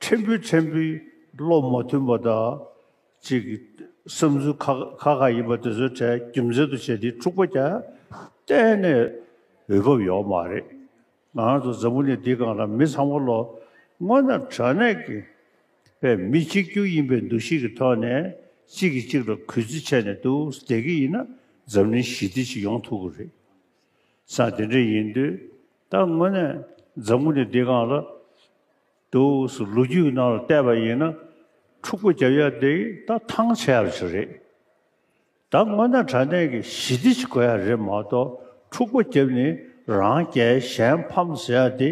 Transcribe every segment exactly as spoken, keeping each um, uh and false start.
ཕྲན་བུ་ཕྲན་བུའི་བློ་མ་མཐུན་པ་དང་། ཅིག་བསམ་ཚུལ་ཁ་ཁ་ཁ་ཡིན་པ་དེ་ཚོའི་གྲས་རྒྱུ་མཚན་དུ་བྱས་ཏེ་འཁྲུག་པ་རྒྱག་གཏན་ནས་འོས་བབ་ཡོད་མ་རེད། ང་རང་ཚོ་འཛམ་བུ་གླིང་འདིའི་སྒང་ལ་མི་ཚང་མ་ལོ་དངོས་གནས་དྲང་གནས་ཀྱི་པའི་མི་གཅིག་གྱུར་ཡིན་པའི་འདུ་ཤེས་ཀྱི་ཐོག་ནས་གཅིག་གིས་གཅིག་ལ་གུས་བརྩི་བྱས་ནས་འདུག་བསྡད་ཀྱི་ཡིན་ན། འཛམ་གླིང་ཞི་བདེ་ཞིག་ཡོང་ཐུབ་ཀྱི་རེད། ས་དེ་འདྲ་ཡིན་དུས། ད་དངོས་གནས་འཛམ་བུ་གླིང་འདིའི་སྒང་ལ་འདུག་སེ་ལོ་རྒྱུས་ནང་ལ་བལྟས་པ་ཡིན་ན། འཁྲུག་པ་རྒྱབ་ཡ་དེ་ད་ཐང་ཆད་ཡ་ཞིག་རེད། ད་དངོས་གནས་དྲང་གནས་ཀྱི་ཞི་བདེ་ཞིག་དགོས་ཡ་རེད་མ་གཏོགས། འཁྲུག་པ་བརྒྱབ་ནས་རང་རྒྱལ་གཞན་ཕམ་ཟེར་ཡ་དེ།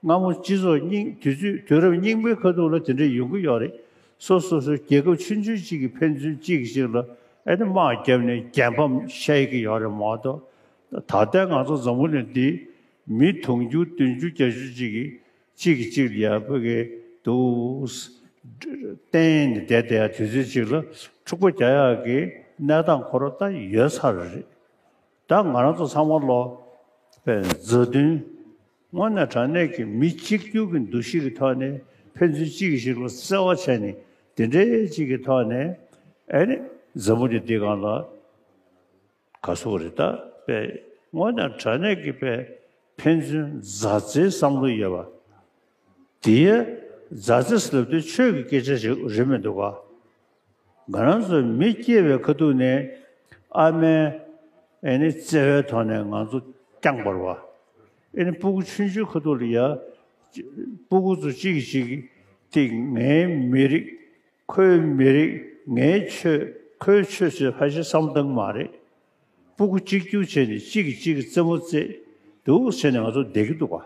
སྔ་མོ་སྤྱི་ཚོགས་རྙིང་དུས་ཚོད་དུས་རབས་རྙིང་པའི་ཁ་ཐུག་ལ་དེ་འདྲ་ཡོང་གི་ཡོད་རེད། སོ་སོ་སོའི་རྒྱལ་ཁབ་ཆུང་ཆུང་གཅིག་གིས་ཕན་ཚུན་གཅིག་གིས་གཅིག་ལ་ཨེ་ནི་དམག་བརྒྱབ་ནས་རྒྱལ་ཕམ་བཤད་ཀྱི་ཡོད་རེད་མ་གཏོགས། ད་ལྟའི་ང་ཚོ་འཛམ་བུ་གླིང་འདི་མི་དུང་ཕྱུར་བདུན་ཅུ་བརྒྱད་ཅུ་གཅིག་གིས་གཅིག་གིས་གཅིག་ལ་ཡར་ཕ་གི་འདུག་སེ་བསྟན་ནས་བསྡད་བསྡད་ཡ་དུས་ཚོད་ཅིག་ལ་འཁྲུག་པ་རྒྱག་ཡག་གི་གནས་སྟངས་ཁོ་རང་ད་ཡོད་ས་རེད། ད་ང་རང་ཚོ་ཚང་མ་ལོ་པའི་མཛའ་མཐུན། དངོས་གནས་དྲང་གནས་ཀྱི་མི་གཅིག་གྱུར་གྱི་འདུ་ཤེས་ཀྱི་ཐོག་ནས་ཕན་ཚུན་གཅིག་གིས་གཅིག་ལ་བརྩེ་བ་བྱས་ནས་དེ་འདྲའི་གཅིག་གི་ཐོག་ནས་ཨེ་ནི་འཛམ་བུ་གླིང་འདིའི་སྒང་ལ། ག་སོགས་རེད་ད། པའི་དངོས་གནས་དྲང་གནས་ཀྱི་པའི་ཕན་ཚུན་མཛའ་བརྩེའི་བསམ་བློ་ཡོད་པ། དེའི་མཛའ་བརྩེ་ཟེར་ལབ་དུས་ཆོས་ཀྱི་སྐད་ཆ་ཞིག་རེད་མི་འདུག་ག། ང་རང་ཚོ་མི་སྐྱེས་པའི་ཁ་ཐུག་ནས་ཨ་མའི་ཨེ་ནི་བརྩེ་བའི་ཐོག་ནས་ང་ཚོ་བསྐྱངས་པ་རེད་པ། ཨེ་ནི་སྤུ་གུ་ཆུང་ཆུང་ཁ་ཐུག་ལ་ཡ། སྤུ་གུ་ཚོ་གཅིག་གིས་གཅིག་གིས་དེ་ངའི་མི་རིགས། ཁོའི་མི་རིགས། ངའི་ཆོས། ཁོའི་ཆོས་ཟེར་ཕལ་ཆེར་བསམ་བཏང་མ་རེད། སྤུ་གུ་གཅིག་གྱུར་བྱས་ནས་གཅིག་གིས་གཅིག་གི་རྩེད་མོ་རྩེ་འདུག་བྱས་ནས་ང་ཚོ་བསྡད་ཀྱི་འདུག་ག།